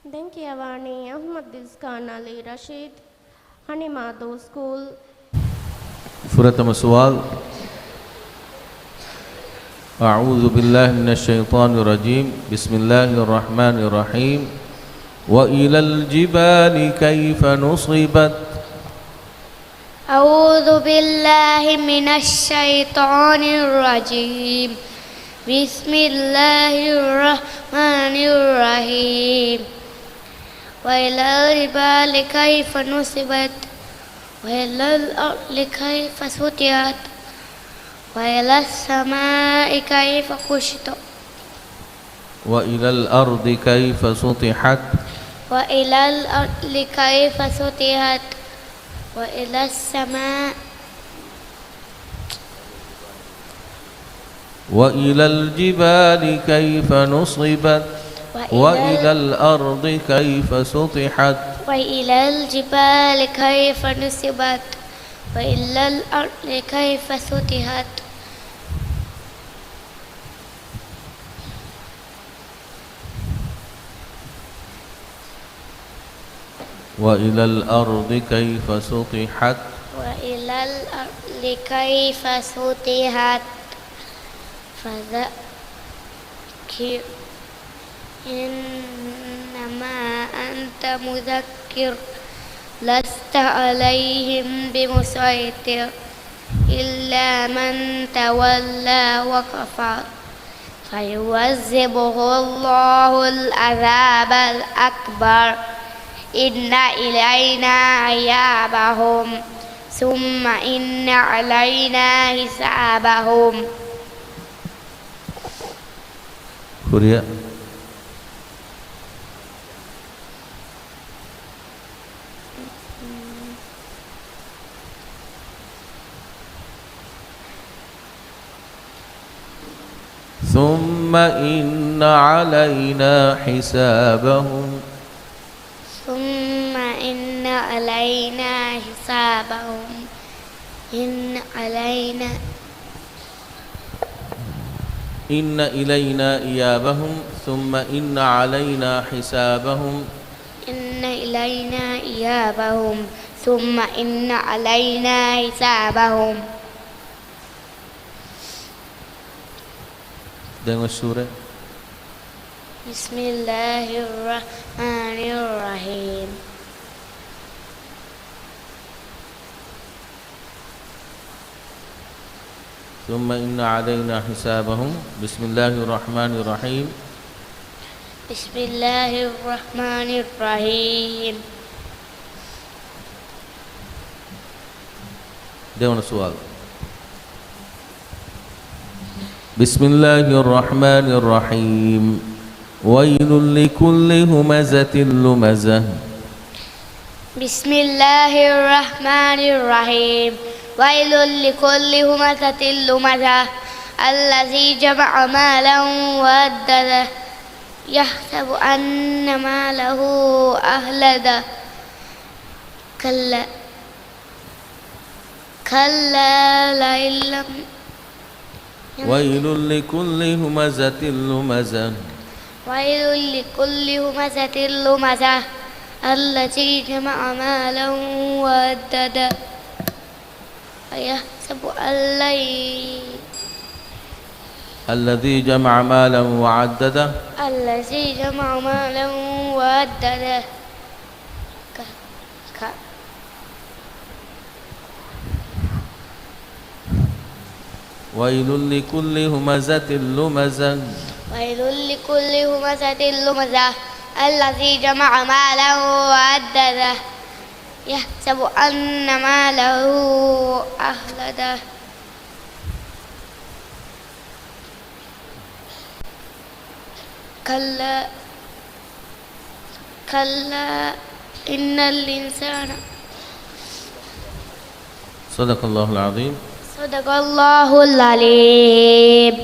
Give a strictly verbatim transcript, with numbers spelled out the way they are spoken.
ދެން ކިޔަވާނީ އަޙްމަދު ރިޒްޤާން ޢަލީ ރަޝީދު، ހަނިމާދޫ ސްކޫލް. ފުރަތަމަ ސުވާލު. أعوذ بالله من الشيطان الرجيم. بسم الله الرحمن الرحيم. وإلى الجبال كيف نصبت. أعوذ بالله من الشيطان الرجيم. بسم الله الرحمن الرحيم. وإلى الجبال كيف نصبت. وإلى الأرض كيف سطحت. وإلى السماء كيف كشطت. وإلى الأرض كيف سطحت. وإلى الأرض كيف سطحت. وإلى السماء. وإلى الجبال كيف نصبت. وإلى وإلى الأرض كيف سطحت. وإلى الجبال كيف نصبت. وإلى الأرض كيف سطحت. وإلى الأرض كيف سطحت. وإلى الأرض كيف سطحت. فذكر إنما أنت مذكر لست عليهم بمسيطر إلا من تولى وكفر فيعذبه الله العذاب الأكبر إن إلينا إيابهم ثم إن علينا حسابهم. ކުރިއަށް. ثم إن علينا حسابهم. ثم إن علينا حسابهم. إن علينا إن إلينا إيابهم ثم إن علينا حسابهم. إن إلينا إيابهم ثم إن علينا حسابهم. ދެން އޮތް ސޫރަ. بسم الله الرحمن الرحيم. ثم إن علينا حسابهم. بسم الله الرحمن الرحيم. بسم الله الرحمن الرحيم. ދެވަނަ ސުވާލު. بسم الله الرحمن الرحيم. ويل لكل همزة لمزة. بسم الله الرحمن الرحيم. ويل لكل همزة لمزة. الذي جمع مالا وعدده. يحسب أن ماله أخلده. كلا. كلا لئن لم ويل لكل همزة لمزة. ويل لكل همزة لمزة. الذي جمع مالا وعدده. أيحسب أن لن الذي جمع مالا وعدده. الذي جمع مالا وعدده. ك-، ك-، ويل لكل همزة لمزة. ويل لكل همزة لمزة. الذي جمع مالا وعدده. يحسب أن ماله أخلده. كلا، كلا إن الإنسان. صدق الله العظيم. صدق الله العليم.